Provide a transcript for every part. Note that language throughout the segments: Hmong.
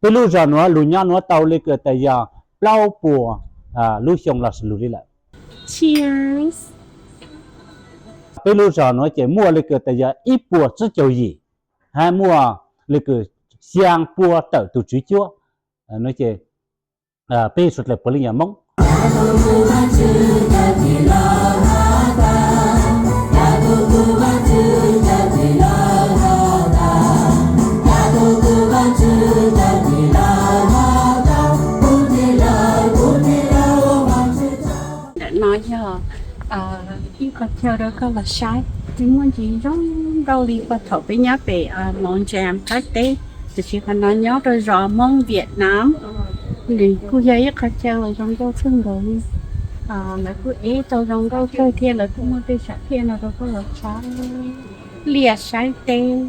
Peb lub zos nuav lug nyob nuav tau le kws tas yog plaub puas lub xyoo los sis lug li lawm. Peb lub zos nuav ces muaj le kws tas yog ib puas tsib caug yim, hab muaj le kws xyaa pua tawm tug tswv cuab. Peb suav dlawg puav leej yog Moob. Ntawm no yog ib qho chaw rau koj los saib, muaj ntsis zoo nkauj li puag thaum peb nyob pem Mauv Ntsees Thaib teb, tiam sis qhov no nyob rau zos Hmoob Vietnam. Nws kuj yog ib qho chaw uas zoo nkauj kawg nkaus li. Lawv kuj eb tau zoo nkauj kawg thiab lawv kuj muaj tej sam thiaj no rau koj los saib, liaj saib teb.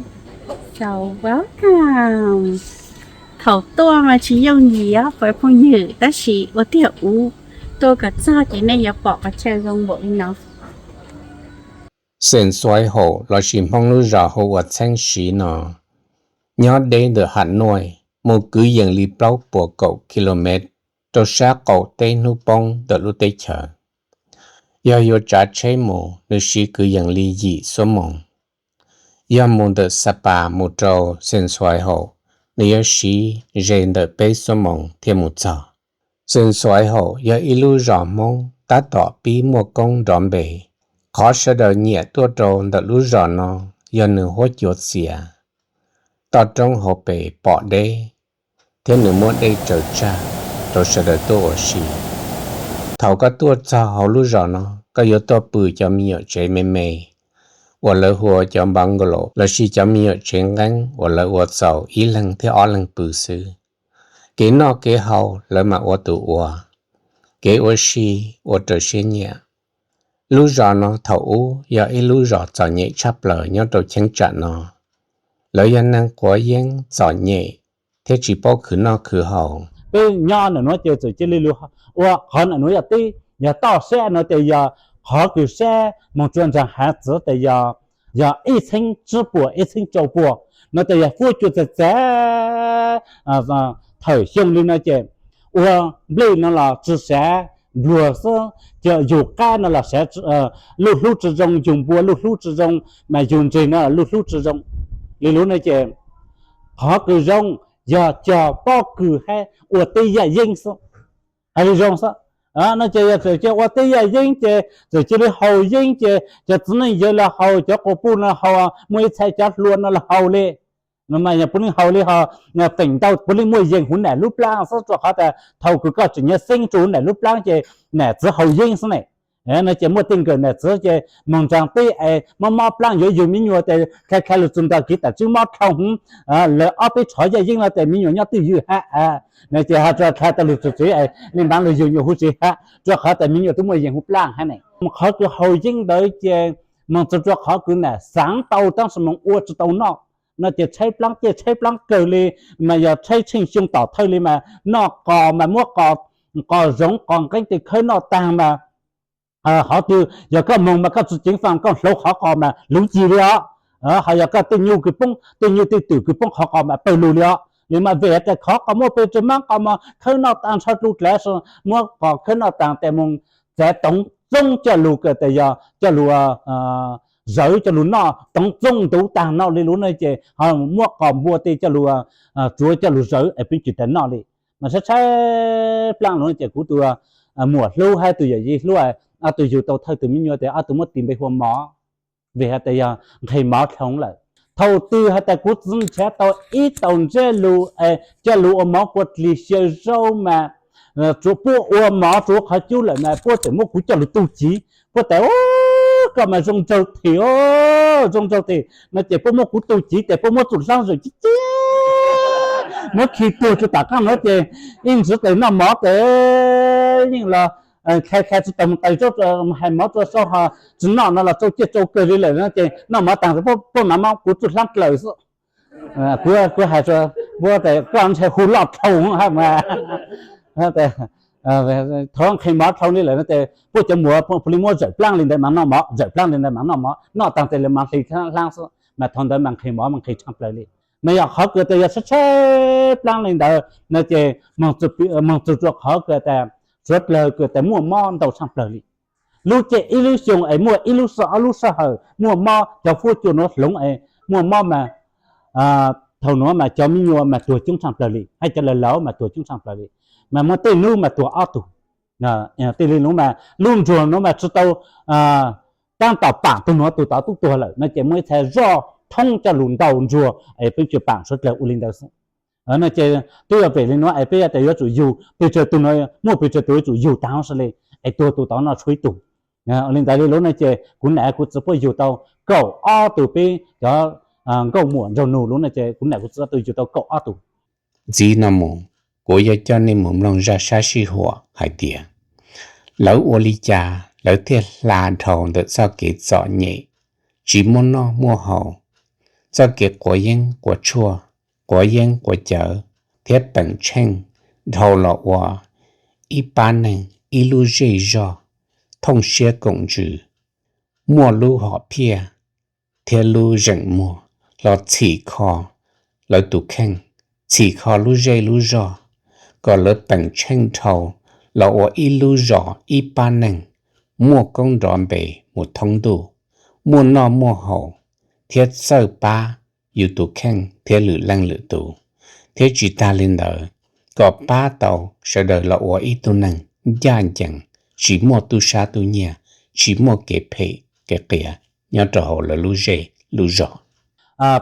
So welcome. Thaum tuaj mas tsis yooj yim os phooj ywg, tab sis ua tiag ua tuaj kom txog ces nej yuav pom qhov chaw zoo npaum li no. Xeem Xuaiv Haum lossis Hmoob lub zos hu ua Txheeb Siv no nyob deb ntawm Ham Nuaj mus kwv yees li plaub puas kaum ki lo mev rau sab qaum teb hnub poob ntawm lub teb chaws. Yog yuav tsav tsheb mus nws siv kwv yees li yim xuab moos. Yog mus ntawm Xa Pas mus rau Xeem Xuaiv Haum nws yuav siv ze ntawm peb xuab moos thiaj mus txog. Xeem Xuaiv Haum yog ib lub zos Hmoob tab tom pib muaj koob nrov npe. Qhov sawv daws nyiam tuaj rau ntawm lub zos no yog nws huab cua txias, toj roob hauv pes pom deb, thiab nws muab dej tsaws tsag rau sawv daws tuaj ua si. Thaum koj tuaj txog hauv lub zos no koj yuav tuaj pw cov me nyuam tsev me me uas lawv hu ua cov bungalow lossis cov me nyuam tsev nqeeb uas lawv ua txaus ib leeg thiab ob leeg pw xwb. Kev noj kev haus lawv mam ua tus ua, kev ua si ua raws siab nyiam. Lub zos no thaum ub yog ib lub zos txom nyem tshaj plaws nyob rau cheeb tsam no. Lawv yog neeg quav yeeb txom nyem thiab tsis paub khwv noj khwv haus. Peb nyob ntawm nuav ces txawm cia li lug ua qhov ntawm nuav yog teb, yog toj siab no ces yog qhov kws sab moog tsua ntsaag hav txwv tes yog, yog ib txheeb tsib puas ib txheeb rau puas no tes yog huab cua txav txav thawm xyoo li no ces ua nplej no los tsi sav npluag xwb, yug qaib no los sav luj hlub tsi zoo, yug npua luj hlub tsi zoo, mas yug ntseg no luj hlub tsi zoo. Li lub no ces qhov kws zoo yog cog pob kws hab ua teb yaj yeeb xwb. Hais li zoo xwb. No ces yog txawm cia ua teb yaj yeeb ces txawm cia li haus yeeb ces cov txiv neej yawg los haus, cov quas puj no haus, muaj ib txhia cov hluas no los haus li. No mas yog puav leej haus li ho, feem ntau puav leej muaj yees huv nam lub plaab xwb, rua qhov tas thaum kws koj tseem nyob xeeb rua huv nam lub plaab ces nam txiv haus yeeb xwb ne. No ces muaj tej nkawm nam txiv ces moog ntsaag teb es mob mob plaab yuav yug me nyuam tes khai khai lug txug ntawm kev tam tswb mob dlhau hwv, lawv ob peb rhov yaj yeeb no tes me nyuam nyob twj ywm hab. No ces ho rua khai tau lug txug tsev es le maam lug yug nyuam huv tsev hab, rua qhov tas me nyuam twb muaj yees huv plaab hab ne. Qhov kws haus yeeb ntawd ces moog txug rua qhov kws nam xaav tau tab sis moog ua tsi tau noj. No ces tshaib plaab ciaj tshaib plaab kawg li, mas yog tshaib tsheej xyoo tom thawj li mas noj qos mas muab qos, qos zoov qos nqeeb tes khawb noj taag mas qhov twg yog koj moog mas koj tsi ceev faj koj hlauv qhov qos mas luv cig li os. Ho yog koj tej nyuj kws poob, tej nyuj tej twm kws poob qhov qos mas pawg lug li os. Li mas vim tas qhov qos muaj pes tsawg mas qos mas khawb noj taag ntsho dlu dlav, muab qos khawb noj taag tes moog txav toov txoob coj lug, tas yog coj lug zawv coj lug noj toov txoob ntuv taag no li lub no ces ho muab qos npua tej coj lug tsuav coj lug zawv es peb tsis tas noj li. Mas tshaib tshaib plaab lug no ces kuv tus muam hlub hab tus yawm yij hlub ob tug yug tau thawj tug me nyuam tes ob tug muab tis npe hu ua Mov, vim has tas yog nqhis mov dlhau lawm. Thaum twg has tas kuv txiv nrhiav tau ib tau ntsej lug es coj lug ua mov kua dlig xyaw zaub mas tsuav puab ua mov tsuav qhov cub lawm mas puab txawm muab kuv coj lug tu civ, puab tas koj mas zoo nraug them, zoo nraug them no ces puab muab kuv tu civ tes puab muab txuj hlaab zawm ciaj ciaj muab khi tuag rua tom qaab no ces ib ntsis tes noj mov tes yeej los khai khai tsi taus moog tais zaub, hais mov rua sau ho tsi noj no los tsau ciaj tsau kawg li lawm no ces noj mov taag puab mam muab kuv txuj hlaab dlawm xwb. Kuv hais rua puab tas koj ntshe hu loj dlhau hab mas thov nqhis mov dlhau li lawm no ces puab cov muam puav leej muab zawm plaab li ntawd mas noj mov, zawm plaab li ntawd mas noj mov, noj taag tes lawv mam hli hlaab xwb mas thaum ntawd mas nqhis mov mas nqhis tshaaj plawg li. Mas yog qhov kws tas yog tshaib tshaib plaab le ntawd no ces moog txug rua qhov kws tas suav dlawg kws tas muaj mob ntau tshaaj plawg li. Lub caij ib lub xyoo es muaj ib lub sij, ob lub sij hawm muaj mob, cov huab cua nuav hloov es muaj mob mas thaum nuav mas cov me nyuam mas tuag coob tshaaj plawg li, hab cov laug laug mas tuag coob tshaaj plawg li. Mas muaj tej nub mas tuag ob tug. Tej li nuav mas lub nruag nuav mas tsi tau taab tom paam tug nuav, tug tod tub tuag lawm no ces muaj ib txha zoj thoob coj lug ntaus nruag es peb tsi paam suav dlawg ua li ntawd xwb. No ces twb yog vim li nuav es peb tas yuav tsum yug pes tsawg tug nuav, muaj pes tsawg tug yuav tsum yug taag huv si le, es tuag tug tod noj tshuav ib tug. Ua li ntawd li lub no ces kuv nam kuv txiv puab yug tau kaum ob tug, peb cov nkauj muam nraug nug lub no ces kuv nam kuv txiv ob tug yug tau kaum ob tug. Ntxiv no mus, kuv yuav coj nej mus mloog zaj sab sij huam hais tias lawv ua li cas lawv thiaj hla dhau ntawm txoj kev txom nyem, tsis muaj noj muaj haus, txoj kev quav yeeb quav tshuaj, quav yeeb quav cawv thiab peem tsheej dhau los ua ib pab neeg ib lub zej zog thooj siab koom ntsws, muaj lub hom phiaj thiab lub zeem muag los txhim kho lawv tus kheej, txhim kho lub zej lub zog, kom lawv peem tsheej dhau los ua ib lub zos ib pab neeg muaj koob nrov npe mus thoob ntuj, muaj noj muaj haus thiab txawj pab yus tus kheej thiab lwm leej lwm tus, thiab tsis tag li ntawd, kom pab tau sawv daws los ua ib tug neeg ncaj ncees, tsis muaj tub sab tub nyiag, tsis muaj kev phem kev qias nyob rau hauv lawv lub zej lub zog.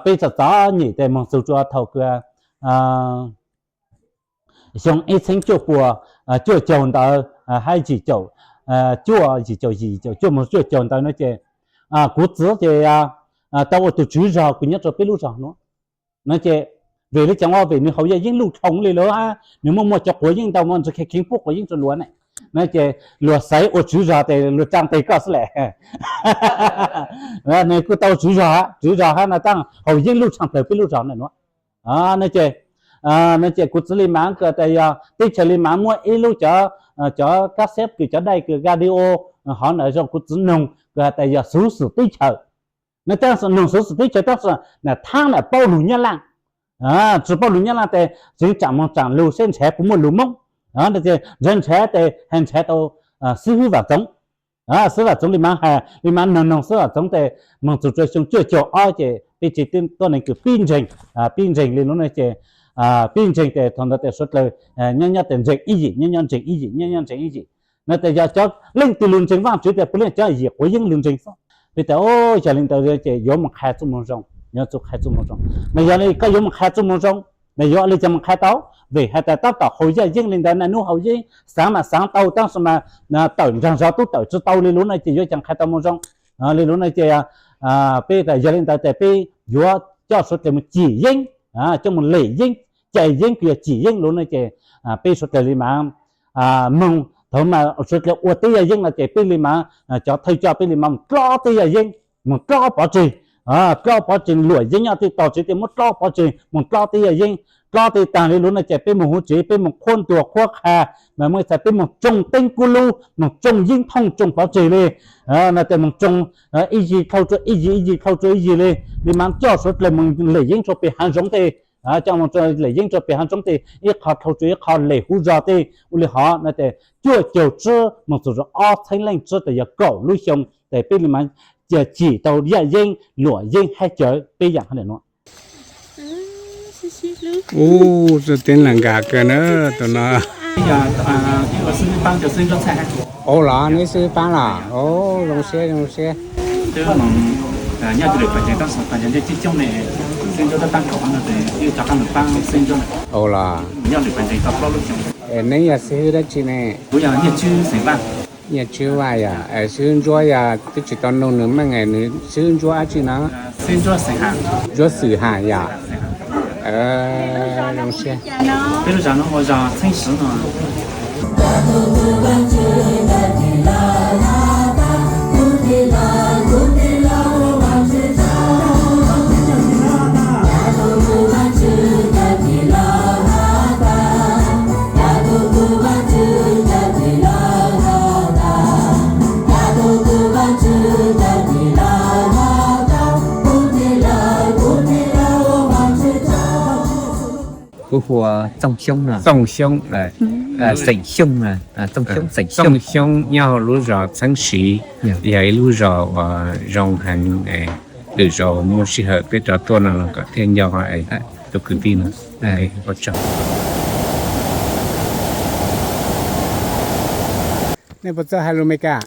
Peb txom txom nyem tes moog txug rua thaum kws xyoo ib txheeb cuaj puas cuaj caug ntawd hab yim caum cuaj, yim caum yim, yim caum cuaj moog cuaj caug ntawd no ces kuv txiv ces tau ua tug tswv zog kws nyob rau peb lub zog nuav. No ces vim li cas ua, vim nws haus yaj yeeb luj dhau li lawm hab nws muaj muaj cov quav yeeb ntau, muaj ntsis kheev kheev pub quav yeeb rua luag ne. No ces luag xaiv ua tswv zog tes luag tsaa tes koj xwb lawm. Nws kuj tau tswv zog, tswv zog hab no tab haus yeeb luj tshaaj plawg peb lub zog na nuav. No ces, no ces kuv txiv li mas kws tas yog teb chaws li mas muaj ib lub cov, cov kab xeb kws cov daij kws radio hov na zoo kuv txiv noog kws has tas yog xuv xwm teb chaws. No tab sis noog xuv xwm teb chaws tab sis na thaab na paub lug Nyab Laaj, tsi paub lug Nyab Laaj tes tseev tsaam moog tsaam lug seb nrhav puas muaj lug Moob. Nrhav nrhav tes has nrhav tau xib hwb Vam Txoov, xib hwb Vam Txoov li mas has li mas noog noog xib hwb Vam Txoov tes moog txug rua xyoo cuaj caug ob ces peb tsev tuab neeg kws pib ntseeg, pib ntseeg li lub no ces pib ntseeg tes thaum ntawd tes suav dlawg nyob nyob tes ntseeg ib yim, nyob nyob ntseeg ib yim, nyob nyob ntseeg ib yim. No tes yog cov leej twg lug ntseeg Vaajtswv tes puav leej cov yim quav yeeb lug ntseeg xwb. Peb tas o, yog li ntawd ces yuav moog qha txuj moo zoo, yuav tsum qha txuj moo zoo. Mas yog li koj yuav moog qha txuj moo zoo, mas yuav ua li cas moog qha tau? Vim has tas tab tom haus yaj yeeb li ntawd na, nub haus yeeb xaav mas xaav tau tab sis mas tawm nraag zog tub tawm tsi tau li lub no ces yuav cas qha tau moo zoo? Li lub no ces peb tas yog li ntawd tes peb yuav coj suav dlawg moog cim yeeb, coj moog lem yeeb, cai yeeb kws yog cim yeeb lub no ces peb suav dlawg li mas moog thaum mas suav dlawg ua teb yaj yeeb no ces peb li mas cov thawj coj peb li mas moog dlob teb yaj yeeb, moog dlob pov tseg, dlob pov tseg luam yeeb nyob tej tog tsev tes muab dlob pov tseg, moog dlob teb yaj yeeb, dlob tej taag li lub no ces peb moog huv tsev peb moog qhuab ntuas qhuab qha, mas muaj ib txha peb moog tsoo teeb kub lub, moog tsoo yeeb thooj tsoo pov tseg li. No tes moog tsoo ib yig dlhau rua ib yig, ib yig dlhau rua ib yig li, li mas coj suav dlawg moog lem yeeb rua peg haav zoov tej, coj moog lem yeeb rua peg haav zoov tej ib qho dlhau rua ib qho lem huv zog tej ua li hov no tes cuaj caug tsib moog txug rua ob txheeb leej tsib tes yog kaum lub xyoo tes peb li mas cim tau yaj yeeb, luam yeeb hab cawv peb yaam hab le nuav. Ub, teb las nkas kawg na tus no. Ua los neb xib hwb paab los, zoo siab zoo siab. Ua los, neb yog xib hwb dab tsi ne? Nyiaj Tswb Vaj yog, xib hwb Ntsuab yog twb tsis tau nug nws meej, nws xib hwb Ntsuab dab tsi no? Ntsuab Xwm Ham yog. Zoo siab. Kuv hu ua Txooj Xyoob no. Txooj Xyoob, xeem Xyooj, Txooj Xyoob, xeem Xyoob nyob hauv lub zos Txheeb Siv, yog ib lub zos uas zoo heev. Lwm zaus muaj sij hawm peb rov tuaj no los kom thiaj nco tus kwv tij no. Ua tsaug. Nej puas txawj hais lus Meskas?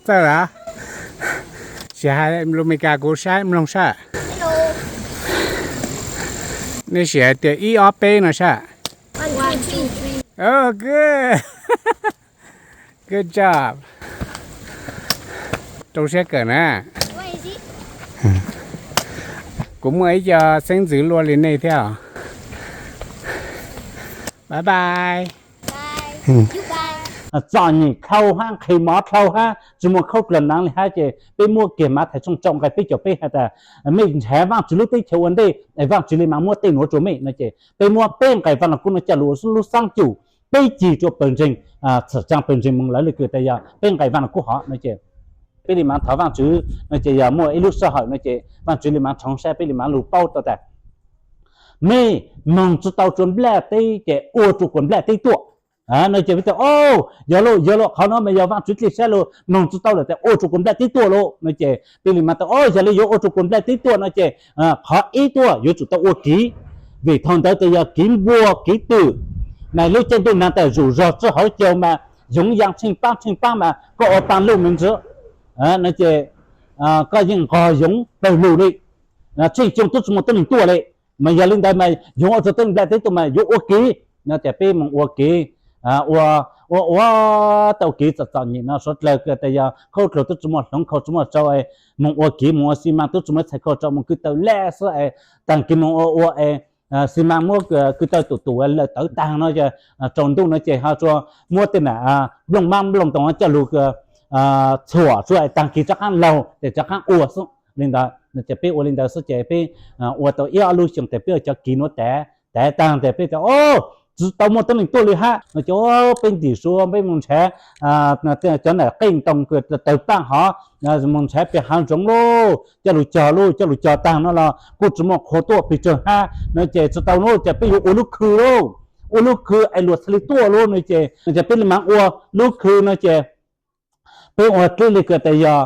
Txawj los? Sim hais lus Meskas kuv saib mloog saib. Nej sim hais tias ib ob peb no saib. Good. Good job. Rau siab kawm na. Kuv muaj ib co xeeb ntxwv luaj li nej thiab os. Bye bye. Txom nyem dhau hab, nqhis mov dhau hab, tsis muaj khaub dluag neev li hab ces peb muab kiag Mathais tshooj rau nqai peb caug peb has tas, mej nrhav Vaajtswv lub teb chaws ua ntej es Vaajtswv le maam muab tej nuav rua mej no ces peb muab peb nqai Vaaj Lug Kub no coj lug ua lub xaab cum, peb cig rua pawg ntseeg, txhawm tsaa pawg ntseeg moog lawv le kws tas yog peb nqai Vaaj Lug Kub hov no ces peb le maam thov Vaajtswv no ces yog muaj ib lub sij hawm no ces Vaajtswv le maam rhoov sab peb le maam lug paub tau tas mej moog tsi tau rua nplaj teb ces ua rua kuas nplaj teb tuaj no ces peb tas, o, yog lauj, yog lauj, qhov nuav mas yog Vaajtswv dlej sab lug, moog tsi tau lawm tas ua rua kuas nplaj teb tuaj lauj no ces peb le maam tas, o, yog le yuav ua rua kuas nplaj teb tuaj no ces qhov ib tuaj yuav tsum tau ua kiv, vim thaum ntawd tas yog kiv npua kiv twm, mas lub caij ntuj nag tas zuj zog tsib hauv caug mas yoov yaa tsheej paab tsheej paab mas koj ua paaj luj me ntsis no ces koj yeej nqog yoov pawg lug li, tsheej xyoo tub tsi muaj teeb meem tuaj li. Mas yog li ntawd mas yoov ua rua teeb meem nplaj teb tuaj mas yuav ua kiv no ces peb moog ua kiv, ua, ua, ua tau kiv txom txom nyem no suav dlawg kws tas yog khaub dluag tub tsi muaj hloov khau tsi muaj rau, moog ua kiv moog ua xi maas tub tsi muaj txhais khau rau moog kwv taw laj xwb es taag kiv moog ua ua es xi maas muab kwv taw tum tum lawm tawv taag no rau ntuj no ces ho rua muab tej nam nplooj mab nplooj ntoo coj lug txhuam rua es taag kiv rov qaab laug ces rov qaab ua xwb li ntawd no ces peb ua li ntawd xwb ces peb ua tau ib ob lub xyoo tes peb ua cov kiv nuav tav taag tes peb tas, o, tsi tau muaj teeb meem tuaj li hab no ces peb ntim suav peb moog nrhav cov nam qeej ntoo kws tawg paaj hov, moog nrhav peg hav zoov lauj, coj lug cog lauj, coj lug cog taag no los kuj tsi muaj qhua tuaj pes tsawg hab no ces tsi tau lauj ces peb yuav ua lub khw lauj, ua lub khw es luas txhaj le tuaj lauj no ces, ces peb le maam ua lub khw no ces peb ua dleb le kws tas yog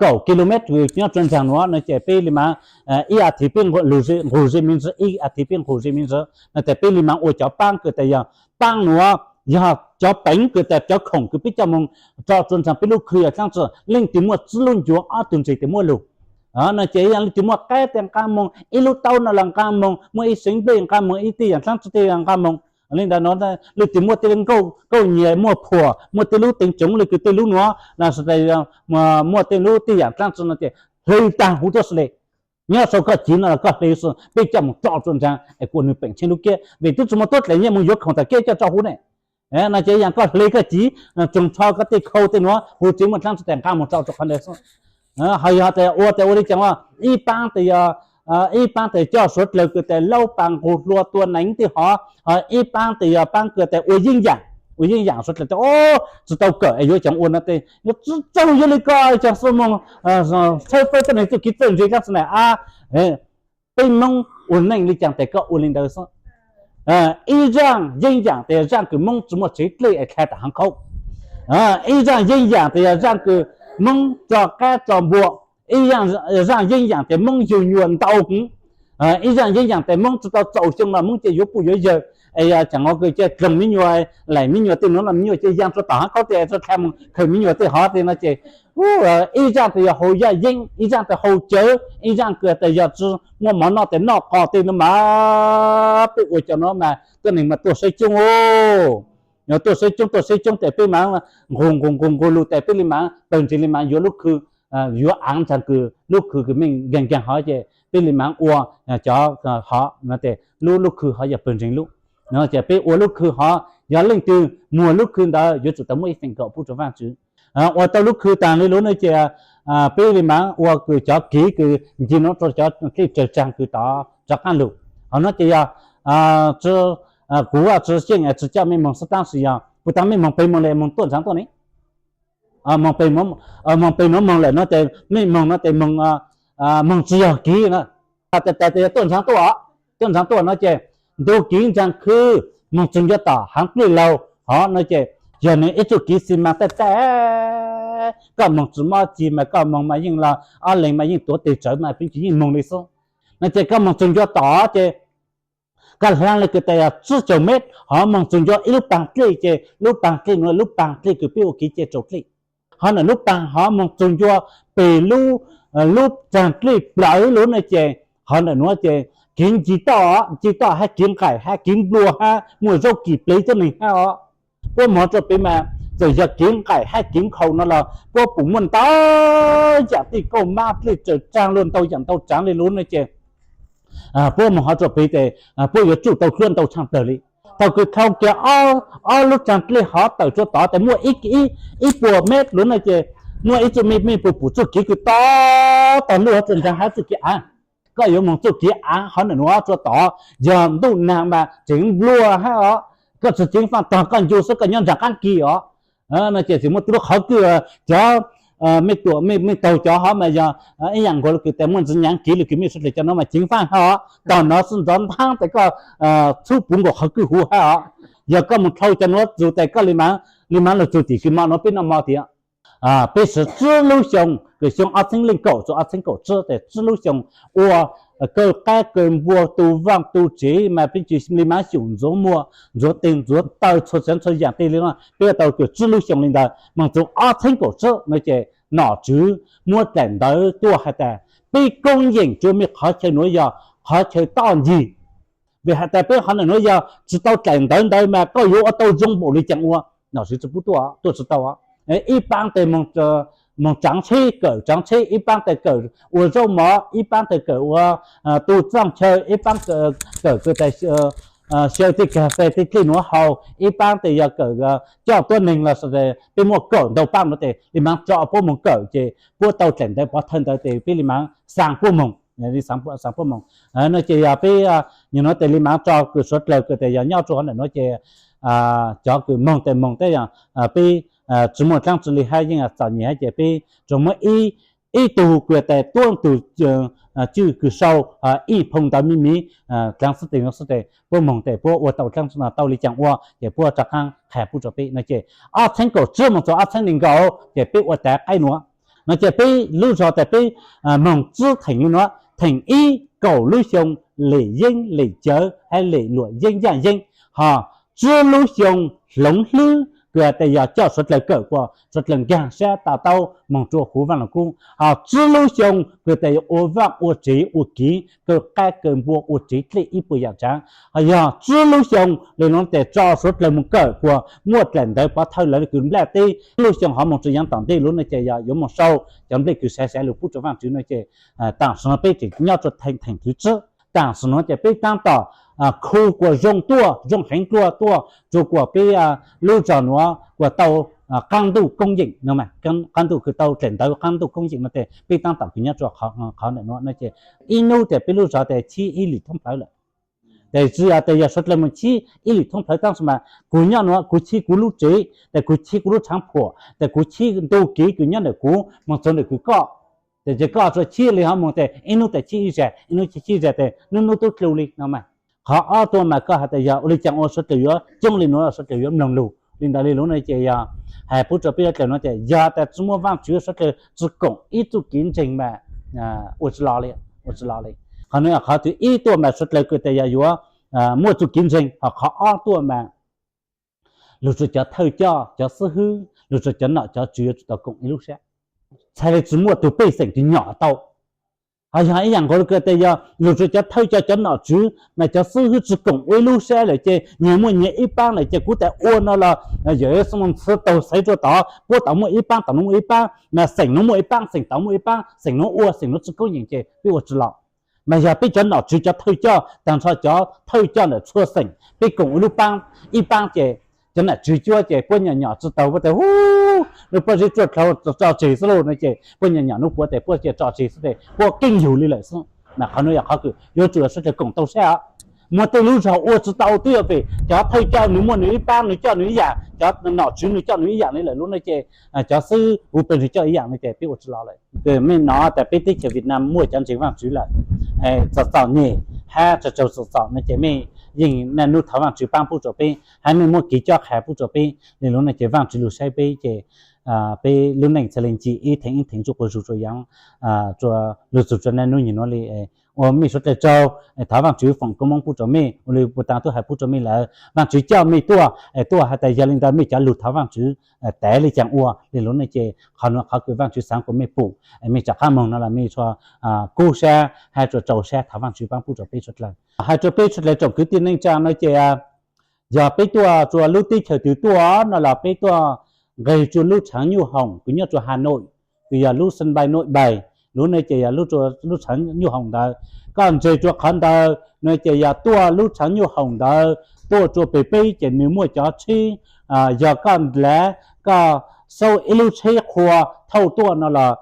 kaum kilomev nyob rua nraag nuav no ces peb le maam ib as thiv peb nqus ze me ntsis, ib as thiv peb nqus ze me ntsis no ces peb le maam ua cov paab kws tas yog paab nuav yog cov peev kws tas cov khoom kws peb coj moog rau rua nraag peb lub khw yog dlaab tsi, leej twg muaj tsib lub ncuav ob tug ntseg tes muab lug no ces yog leej twg muaj qaib tes nqaa moog, ib lub taub no los nqaa moog, muaj ib seev nplej nqaa moog, ib tij yaam dlaab tsi tej nqaa moog li ntawd no, leej twg muaj tej nkauj nyias muaj phuam muaj tej lub teev tsoov le kws tej lub nuav los muaj tej lub tij yaam dlaab tsi no ces hle taag huv tuab si le. Nyob sau koj civ no los koj hle xwb, peb coj moog rau rua nraag es kuas nwg peem tsheej lub kab vim tub tsi muaj tuab dlaim nyiaj moog yuav khoom tom kab coj rau huv ne. No ces yaam koj hle koj civ tsoog rho koj tej khau tej nuav huv tsev muaj dlaab tsi tes nqaa moog rau rua qhov ntawd xwb. Ho yog tes ua tes ua le caag ua ib paab tes yog ib paab tes coj suav dlawg kws tes laub pas nqug hlua tua neev tej hov, ho ib paab tes yog paab kws tes ua yeeb yaam, ua yeeb yaam suav dlawg tes tsi tau kawm es yuav caag ua no tes yuav tsi tsaug yuav le koj caag xwb moog tshawb fawb tuab neeg txuj kev txawj ntse dlaab tsi na a. Peb Moob ua neej le caag tes koj ua le ntawd xwb. Ib zaaj yeeb yaam tes zaaj kws Moob tsi muaj tsev dlej es dlha tag haav khaub. Ib zaaj yeeb yaam tes yog zaaj kws Moob tso qaib tso npua. Ib zaaj yeeb yaam tes Moob yug nyuas ntau heev. Ib zaaj yeeb yaam tes Moob tsi tau txaus xyoo los Moob cia yuav puj yuav yawg es yog caag ua kws cia dloog me nyuam, laim me nyuam tej nuav los me nyuam cia yaa rua tom haav khaub tes rua dlha moog khaws me nyuam tej hov tej no ces ib zaaj tes yog haus yaj yeeb, ib zaaj tes haus cawv, ib zaaj kws tes yog tsi muaj mov noj tes noj qos tej no mas peb ua cov nuav mas tuab neeg mas tuaj saib coob, tuaj saib coob tuaj saib coob tes peb maam nqug nqug nqug nqug lug tes peb le maam pawg ntseeg le maam yuav lub khw, yuav aav nraag kws lub khw kws meej nkaag nkaag hov ces peb le maam ua cov hov no tes lub lub khw hov yog pawg ntseeg lub no ces peb ua lub khw hov, yog leej twg muag lub khw ntawd yuav tsum tau muaj ib feem kaum pub rua Vaajtswv. Ua tau lub khw taag le lug no ces peb le maam ua kws cov kiv kws ncig nuav rua cov dlej rawg tsaag kws tod rov qaab lug. Hov no ces yog kuv tsi xyeej tsi coj mej moog xwb tab sis yog puag ta mej moog peg moog le moog tuaj nrhav tuaj ne. Moog peg, moog peg nuav moog lawm no tes mej moog no tes moog tsi yog kiv na, tes tes yog tuaj nrhav tuaj os. coj ntxhee tuaj no ces ntu kiv ntxhee khwb moog txug ncua tom haav dlej laug hov no ces yog nwg ib txuj kiv xi mas taij taij, koj moog tsis mob cig mas koj moog mas yeej los ob leeg mas yeej tuav tes tsawv mas peb tsis yeej moog li xwb. No ces koj moog txug ncua tom ces koj hlaa le kws tas yog tsib caug mev hov moog txug ncua ib lub paag dlej ces lub paag dlej nuav lub paag dlej kws peb ua kiv ce rau dlej, hov ntawm lub paag hov moog txug ncua peg lub, lub tsaag dlej plawv lug no ces hov ntawm nuav ces kiv nci toj, nci toj hab kiv nqaim hab kiv nplua hab muaj zaub kis plev tuab neeg hab os. Puab moog rua pem mas txawm yog kiv nqaim hab kiv nkhaus no los puab pum muaj ntau yaam tej kauj mab dlej tsaws tsaag luaj ntau yaam ntau tsaav le lug no ces puab moog hov rua pem tes puab yuav tsuj tau dluab ntau tshaaj plawg le. Thaus kws dhau kiag ob lub tsaag dlej hov tawm rua tod tes muaj ib puas mev lug no ces muaj ib txuj mej mej puas pum txuj kiv kws to tog luj hab txuj ntxhee hab txuj kiv aav. Koj yuav moog txuj kiv aav hov ntawm nuav rua tod, yog ntuj naag mas tseem nplua hab os. Koj tsi ceev faaj tog koj ncu xwb koj nyob ntsaag qaab kis os. No ces tseem muaj tug lub qhov kwj, cov mej tuam mej taug cov hov mas yog ib yaam nkaus le kws tas muaj ntxiv nyaav kiv le kws mej suav dlawg cov nuav mas ceev faaj hab os. Tog nov xwb nrov ntaab tes koj txhub puv nkaus qhov kwj huv hab os. Yog koj moog dhau cov nuav txug tes koj le, le maam lug txug tim kws mo nuav peb noj mo tiag. Peb sawv tsib lub xyoo kws xyoo ob txheeb leej kaum txug ob txheeb kaum tsib tes tsib lub xyoo ua kaw qaib kaw npua tu vaaj tu tsev mas peb tsi le maam xyum ntxuav muag ntxuav teg ntxuav taw txhua tsav txhua yaam tej le no peb ua tau kws tsib lub xyoo le ntawd moog txug ob txheeb kaum tsib no ces nom tswv muab dlaim ntawv tuaj has tas peb koob yeem rua mej qhov chaw nuav yog qhov chaw toj ncig. Vim has tas peb qhov ntawm nuav yog tsi tau dlaim ntawv ntawd mas koj yuav ua tau zoo npaum le caag ua, nom tswv tsi pub tuaj, tuaj tsi tau. Ib paab tes moog tsaav tsheb, kawm tsaav tsheb, ib paab tes kawm ua zaub mov, ib paab tes kawm ua tu txaaj chaw, ib paab kawm kws tas xyaw tej kas fes tej dlej nuav haus, ib paab tes yog kawm coj tuab neeg los peb muaj kawm ntau paab nuav tes le maam tso puab moog kawm ces puab tau dlaim ntawv pov thawj ntawd tes peb le maam xaa puab moog, xaa puab moog. No ces yog peb nyuag nuav tes le maam tso kws suav dlawg kws tes yog nyob rua qhov ntawm nuav ces cov kws moog tes moog teb yog peb tsi muaj dlaab tsi le hab yeej txom nyem hab ces peb tsuas muab ib tug kws tes tuab tug cwj kws sau ib phoo ntawv me miv dlaag xwb tes nuav xwb tes puab moog tes puab ua tau dlaab tsi no tau le caag ua ces puab rov qaab qha pub rua peb no ces ob txheeb kaum tsib moog txug ob txheeb nees nkaum ces peb ua tav qaib nuav. No ces peb lub zog tas peb moog tsib theem le nuav, theem ib kaum lub xyoo lem yeeb lem cawv hab lem luam yeeb yaj yeeb, ho tsib lub xyoo hloov hlwb kws tes yog coj suav dlawg kawm kuas suav dlawg nkaag sab to taub moog rua huv vaaj lug kub, ho tsib lub xyoo kws tes yog ua vaaj ua tsev ua kiv kaw qaib kaw npua ua tsev dlej ib puas yaam tsaav, ho yog tsib lub xyoo le nuav tes tso suav dlawg moog kawm kuas muaj dlaim ntawv pov thawj lawv kws nplaj teb, tsib lub xyoo hov moog tsi yaav tom ntej lub no ces yog yuav moog sau cov nplej kws saiv saiv lug pub rua vaaj tswv no ces taam sim nuav peb tseem nyob rua theem thwv tsib. Taam sim nuav ces peb taab tom khu kuas zoo tuaj, zoo heev dlua tuaj rua kuas peb lub zog nuav kuas tau qaab ntuj koob yeem no, qaab ntuj kws tau dlaim ntawv qaab ntuj koob yeem no tes peb taab tom kws nyob rua qhov ntawm nuav no ces ib nub tes peb lub zog tes chib ib lim thoob plawv lawm. Tes tsi yog tes yog suav dlawg moog chib ib lim thoob plawv taab sis mas kuv nyob nuav kuv chib kuv lub tsev tes kuv chib kuv lub tshaav phuam tes kuv chib ntu kiv kws nyob ntawm kuv moog txug ntawm kws koj. Tes ces koj tsuas chib le hov moog tes ib nub tes chib ib zag, ib nub chib ib zag tes nub nub tub dlu le no mas. Qhov ob tuaj mas koj has tas yog ua le caag ua suav dlawg yuav coob le nuav, suav dlawg yuav mloog lug le ntawd le lub no ces yog hais pub rua peb suav dlawg nuav ces yog tas tsi muaj vaaj tswv suav dlawg tsi koom ib txuj kev ntseeg mas ua tsi lo li, ua tsi lo li. Qhov nuav yog qhov thwv ib tuaj mas suav dlawg kws tes yog yuav muaj txuj kev ntseeg, ho qhov ob tuaj mas lug rua cov thawj coj cov xib hwb, lug rua cov nom cov tswv yuav tsum tau koom ib lub sab, txhaj le tsi muaj tug pej xeem tsi nyom tau. Ho yog ib yaam nkaus le kws tes yog lug rua cov thawj coj cov nom tswv mas cov xib hwb tsi koom ua ib lub sab lawm ces nyias muaj nyias ib paab lawm ces kuv tas ua no los yawm xib moos ntxhw taug xaiv rua tod, puab tod muaj ib paab, tod nuav muaj ib paab, mas xeem nuav muaj ib paab, xeem tod muaj ib paab, xeem nuav ua xeem nuav tsi koob yeem ces peb ua tsi lo. Mas yog peb cov nom tswv cov thawj coj taag nrho cov thawj coj ntawm txhua xeem peb koom ua lub paab, ib paab ces cov nom tswv cuab ces puab nyom nyom tsi taug puab tas hu, nub puab zeb tsuaj dlhau tso tseg xwb lauj no ces puab nyom nyom nub puab tes puab cia tso tseg xwb tes puab keej yug li lawm xwb. Mas qhov nuav yog qhov kws yuav tsum suav dlawg koom tau sab os. Muaj tej lub zog ua tsi tau twb yog vim cov thawj coj nws muaj nws ib paab, nws coj nws ib yaam, cov nom tswv nws coj nws ib yaam li lawm lub no ces cov xib hwb pawg nws coj ib yaam no ces peb ua tsi lo lawm. Mej nov tas peb teb chaws Việt Nam muaj cov ntseeg Vaajtswv lawm, txom txom nyem, hab tsaug tsaug txom txom no ces mej yeej niaj hnub thov Vaajtswv paab pub rua peb, hab mej muab kev cob qha pub rua peb le lug no ces Vaajtswv lug saib peb ces peb lub neej txhaj le nce ib theem ib theem tsuj quas zug rua yaav lug txug rua niaj hnub nyem nuav le. Ua mej suav dlawg tsaug, thov Vaajtswv foom koob moob pub rua mej ua le puag ta tuaj has pub rua mej lawm. Vaajtswv coj mej tuaj, tuaj has tas yog le ntawd mej cov lug thov Vaajtswv tav le caag ua le lug no ces qhov nuav qhov kws Vaajtswv xaav kuas mej pum, mej rov qaab moog no los mej txhua kub sab hab txhua rau sab thov Vaajtswv paab pub rua peb suav dlawg. Has rua peb suav dlawg tsoom kwv tij neej tsaa no ces yog peb tuaj rua lub teb chaws twg tuaj no los peb tuaj nqeg rua lub tshaav nyuj hoom kws nyob rua Hà Nội, kws yog lub sân bay Nội Bài, lub no ces yog lub tshaav nyuj hoom ntawd. Koj ntseg rua qhov ntawd no ces yog tuaj lub tshaav nyuj hoom ntawd tuaj rua peg peb ces nwg muaj cov tsheb, yog koj lav koj xauj ib lub tsheb qhua thauj tuaj no los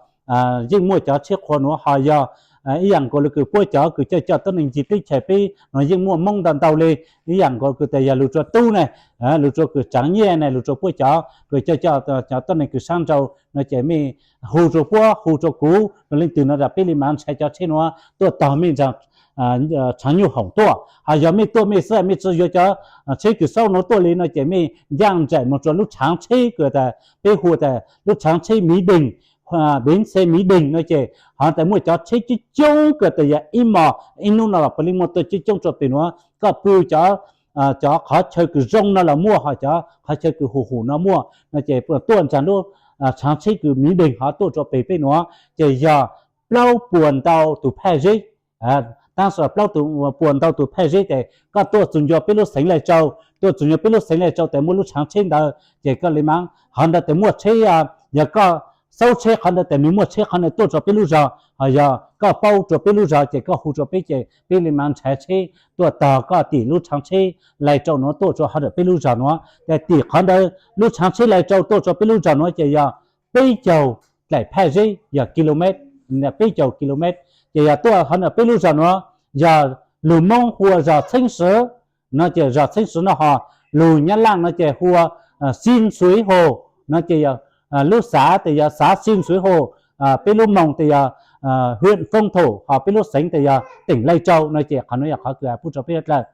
yeej muaj cov tsheb qhua nuav, ho yog ib yaam nkaus le kws puab cov kws coj coj tuab neeg ncig teb chaws peb no yeej muaj Moob ntau ntau le. Ib yaam nkaus kws tas yog lug rua tub ne, lug rua kws tsaav nyiaj ne, lug rua puab cov kws coj coj cov tuab neeg kws saab nrau no ces mej hu rua puab hu rua kuv leej twg no tas peb le maam ntshai cov tsheb nuav tuaj tog mej nraag tshaav nyuj hoom tuaj. Ho yog mej tuaj mej xwb mej tsi yuav cov tsheb kws xauj nuav tuaj le no ces mej ncaaj nraim moog rua lub tshaav tsheb kws tas peb hu tas lub tshaav tsheb Mỹ Đình, bến xe Mỹ Đình no ces ho tas muaj cov tsheb coob coob kws tas yog ib mos ib nub no los puav leej muaj tuaj coob coob rua peg nuav. Koj pw cov, cov qhov chaw kws zoo no los muaj, ho cov qhov chaw kws hum hum no muaj no ces tuaj nraag lub tshaav tsheb kws Mỹ Đình ho tuaj rua peg peb nuav ces yog plaub puas ntau tus phaj zeb. Taab sis plaub puas ntau tus phaj zeb ces koj tuaj txug ncua peb lub xeev Lai Châu, tuaj txug ncua peb lub xeev Lai Châu tas muaj lub tshaav tsheb ntawd ces koj le maam, qhov ntawd tas muaj tsheb, yog koj xauj tsheb qhov ntawd tas nwg muaj tsheb qhov ntawd tuaj rua peb lub zog, ho yog koj paub rua peb lub zog ces koj hu rua peb ces peb le maam ntshai tsheb tuaj tog koj tim lub tshaav tsheb Lai Châu nuav tuaj rua hov ntawm peb lub zog nuav. Ces tim qhov ntawd lub tshaav tsheb Lai Châu tuaj rua peb lub zog nuav ces yog peb caug dlaim phaj zeb yog kilomet, peb caug kilomet. Ces yog tuaj hov ntawm peb lub zog nuav yog lug Moob hu ua zog Txheeb Swv no ces zog Txheeb Swv no, ho lug Nyab Laaj no ces hu ua Sìn Suối Hồ no ces yog lub xav tas yog xav Sìn Suối Hồ, peb lub moos tas yog huyện Phong Thổ, ho peb lub xeev tas yog tỉnh Lai Châu no ces qhov nuav yog qhov kws has pub rua peb suav dlawg.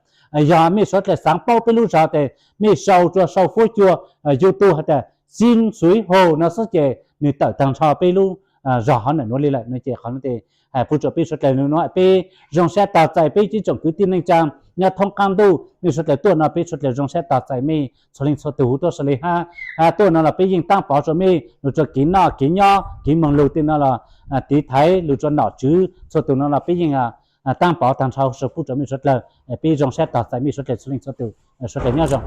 Yog mej suav dlawg xaav paub peb lub zog tes mej sau rua sau fuab cua YouTube has tas Sìn Suối Hồ no xwb ces nwg tawm taag nrho peb lub zog hov ntawm nuav le lawm no ces qhov nuav tes has pub rua peb suav dlawg nuav. Peb zoo sab tog txais peb ib tsoom kwv tij neej tsaa nyob thoob qaab ntuj, mej suav dlawg tuaj no peb suav dlawg zoo sab tog txais mej txhua leej txhua tug huv tuab sa le hab. Tuaj no los peb yeej taab pov rua mej lug rua kev noj kev nyob kev moog lug tej no los tiv thaiv lug rua nom tswv txhua tug no los peb yeej taab pov taag nrho sau pub rua mej suav dlawg. Peb zoo sab tog txais mej suav dlawg txhua leej txhua tug, suav dlawg nyob zoo.